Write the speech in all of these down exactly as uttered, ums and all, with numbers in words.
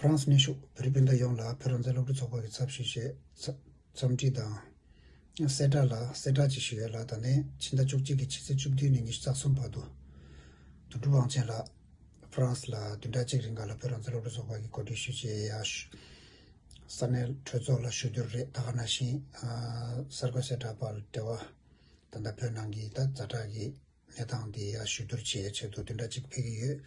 ཧྥ་རན་སི་གནས་བཞུགས་བོད་རིགས་སྤུན་ཟླ་ཡོངས་ལ་བོད་རང་བཙན་སློབ་ཕྲུག་ཚོགས་པ་གི་ཚབ་ཞུས་བྱས་འཚམས་འདྲི་དང་། གསལ་བསྒྲགས་ལ་གསལ་བསྒྲགས་ཅིག་ཞུ་ཡས་ལ། ད་ནས་ཕྱི་ཟླ་བཅུ་གཅིག་གི་ཕྱི་ཚེས་བཅུ་བདུན་ནས་ཉི་ཤུ་རྩ་གསུམ་བར་དུ། དོན་གྲུབ་དབང་ཆེན་ལགས་ཧྥ་རན་སི་ལ་བདུན་ཕྲག་གཅིག་རིང་ག་ལ་བོད་རང་བཙན་སློབ་ཕྲུག་ཚོགས་པ་གིས་གོ་སྒྲིག་ཞུས་བྱས་ཡ་ཞུ། ས་གནས་གྲོས་ཚོགས་ལ་ཞུ་བསྡུར་རེད། ད་ག་ནང་བཞིན་གསར་འགོད་གསལ་བསྒྲགས་པ་ལ་འབྲེལ་བ། ད་ལྟ་བོད་ནང་གི་ད་ཛ་དྲག་གི་གནས་སྟངས་དེ་ཡ་ཞུ་བསྡུར་བྱེད་ཆེད་དུ་བདུན་ཕྲག་གཅིག་ཕེབས་ཀྱི་ཡོད།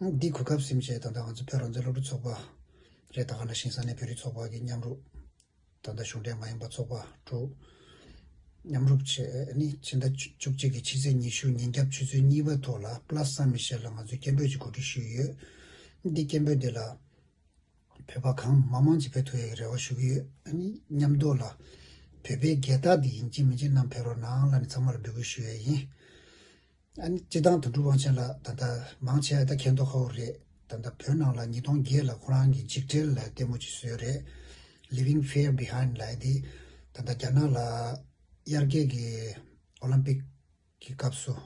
འདི་གོ་སྐབས་ཟིན་བྱས་ད་ལྟ་ང་ཚོ་བོད་རང་བཙན་སློབ་ཕྲུག་ཚོགས་པ་རེད། ད་ག་ནང་བཞིན་ས་གནས་བོད་རིགས་ཚོགས་པ་གི་མཉམ་རུབ། ད་ལྟ་གཞུང་འབྲེལ་མ་ཡིན་པ་ཚོགས་པ་དྲུག་མཉམ་རུབ་བྱས་ནི་ཕྱི་ཟླ་བཅུ་གཅིག་གི་ཕྱི་ཚེས་ཉི་ཤུ་ཉིན་རྒྱབ་ཆུ་ཚོད་གཉིས་པའི་ཐོག་ལ་པ་ལ་སི་སན་མི་ཤེལ་ལ་ང་ཚོས་སྐད་འབོད་ཅིག་གོ་སྒྲིག་ཞུས་ཡོད། འདི་སྐད་འབོད་འདི་ལ་བོད་པ་གང་མང་མང་ཅིག་ཕེབས་ཐུབ་ཡག་གི་རེ་བ་ཞུ་གི་ཡོད། ཨ་ནི་མཉམ་དུ་ལ་བོད་པའི་རྒྱལ་དར་འདི་ཡིན་གཅིག་མིན་གཅིག་བསྣམས་ཕེབས་རོགས་གནང་ལབ་ནས་ཚང་མ་ལ་འབོད་སྐུལ་ཞུ་ཡས་ཡིན། ཨ་ནི་སྤྱི་བཏང་དོན་གྲུབ་དབང་ཆེན་ལགས་ད་ལྟ་མང་ཆེ་བ་ད་མཁྱེན་རྟོགས་ཁ་བོ་རེད། ད་ལྟ་བོད་ནང་ལ་ཉིས་སྟོང་བརྒྱད་ལ་ཁོ་རང་གི་འཇིགས་བྲལ་ལ་ལྟད་མོ་ཅིག་བཟོས་རེད། Leaving Fear Behind ལབ་ཡས་དེ། ད་ལྟ་རྒྱ་ནག་ལ་དབྱར་ཁའི་གི་ཨོ་ལམ་པིག་གི་སྐབས་སུ།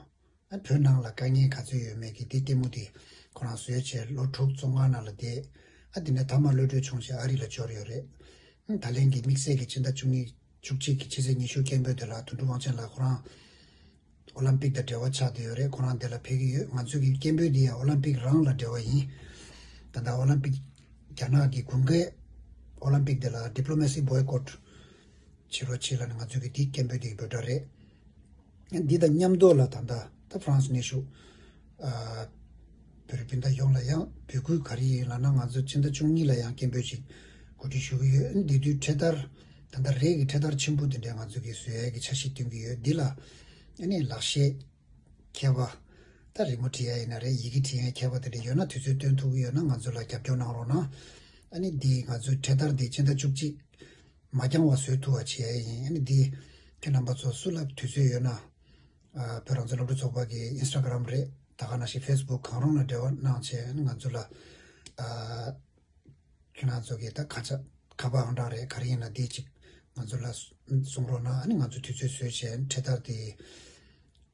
ཨ་བོད་ནང་ལ་དཀའ་ངལ་ག་ཚོད་ཡོད་མེད་ཀྱི་དེ་ལྟད་མོ་དེ་ཁོ་རང་བཟོས་བྱས་ལོ་དྲུག་བཙོན་ཁང་ནང་ལ་བསྡད། ཨ་དེ་ནས་མཐའ་མ་གློད་གྲོལ་བྱུང་བྱས་ཨ་རི་ལ་འབྱོར་ཡོད་རེད། ཨ་ད་ལན་གྱི་དམིགས་བསལ་གྱི་ཕྱི་ཟླ་བཅུ་གཉིས་བཅུ་གཅིག་གི་ཕྱི་ཚེས་ཉི་ཤུ་སྐད་འབོད་དེ་ལ་དོན་གྲུབ་དབང་ཆེན་ལགས་ཁོ་རང་ཨོ་ལམ་པིག་དང་འབྲེལ་བ་ཆགས་བསྡད་ཡོད་རེད། ཁོ་རང་དེ་ལ་ཕེབས་ཀྱི་ཡོད། ང་ཚོའི་གི་སྐད་འབོད་འདི་ཡང་ཨོ་ལམ་པིག་རང་ལ་འབྲེལ་བ་ཡིན། ད་ལྟ་ཨོ་ལམ་པིག་རྒྱ་ནག་གི་དགུན་ཁའི་ཨོ་ལམ་པིག་དེ་ལ་diplomacy boycott བྱེད་རོགས་བྱེད་ལབ་ནས་ང་ཚོའི་གི་དེའི་སྐད་འབོད་དེ་གི་འབོད་སྒྲ་རེད། འདི་དང་མཉམ་དུ་ལ་ད་ལྟ་ད་ཧྥ་རན་སི་གནས་བཞུགས་ཨ་བོད་རིགས་སྤུན་ཟླ་ཡོངས་ལ་ཡང་འབོད་སྐུལ་ག་རེ་ཡིན་ལབ་ན། ང་ཚོ་ཕྱི་ཟླ་བཅུ་གཉིས་ལ་ཡང་སྐད་འབོད་ཅིག་གོ་སྒྲིག་ཞུ་གི་ཡོད། འདི་དུས་འཕྲེད་དར་ད་ལྟ་རེད་གི་འཕྲེད་དར་ཆེན་པོ་དེ་འདྲས་ང་ཚོ་གིས་བཟོ་ཡས་ཀྱི་འཆར་གཞི་བཏོན་གྱི་ཡོད། འདི་ལ་ཨ་ནི་ལག་ཤེས་མཁས་པ། ད་རི་མོ་འབྲི་ཡ་ཡིན་ན་རེད། ཡི་གེ་འབྲི་ཡ་མཁས་པ་དེ་འདྲ་ཡོད་ན། དུས་ཚོད་སྟོན་ཐུབ་ཀྱི་ཡོད་ན་ང་ཚོ་ལ་རྒྱབ་སྐྱོར་གནང་རོགས་གནང་། ཨ་ནི་འདི་ང་ཚོའི་འཕྲེད་དར་འདི་ཕྱི་ཟླ་བཅུ་གཅིག་མ་འགྱངས་བར་བཟོ་ཐུབ་པ་བྱེད་ཡ་ཡིན། ཨ་ནི་འདི་ཁྱེད་རྣམ་པ་ཚོ་སུ་ལ་དུས་ཚོད་ཡོད་ན། ཨ་བོད་རང་བཙན་སློབ་ཕྲུག་ཚོགས་པ་གི་ཨིན་སི་ཊ་གྷ་རམ་རེད། ད་ག་ནང་བཞིན་ཕེ་སི་བུག་གང་རུང་ལ་འབྲེལ་བ་གནང་བྱས། ཨ་ནི་ང་ཚོ་ལ་ཨ་ཁྱེད་རང་ཚོ་གི་ད་ཁ་ཆ་ཁ་པར་ཨང་གྲངས་རེད། ག་རེ་ཡིན་ན་དེ་ཅིག་ང་ཚོ་ལ་གསུང་རོགས་གནང་། ཨ་ནི་ང་ཚོ་དུས་ཚོད་བཟོས་བྱས་འཕྲེད་དར་དེ་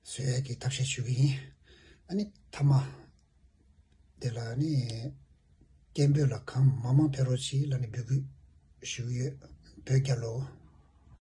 བཟོ་ཡས་ཀྱི་ཐབས་ཤེས་ཞུ་གི་ཡིན། ཨ་ནི་མཐའ་མ་དེ་ལ་ཨ་ནི་སྐད་འབོད་ལ་གང་མང་མང་ཕེབས་རོགས་གྱིས་ལབ་ནས་འབོད་སྐུལ་ཞུ་གི་ཡོད། བོད་རྒྱལ་ལོ།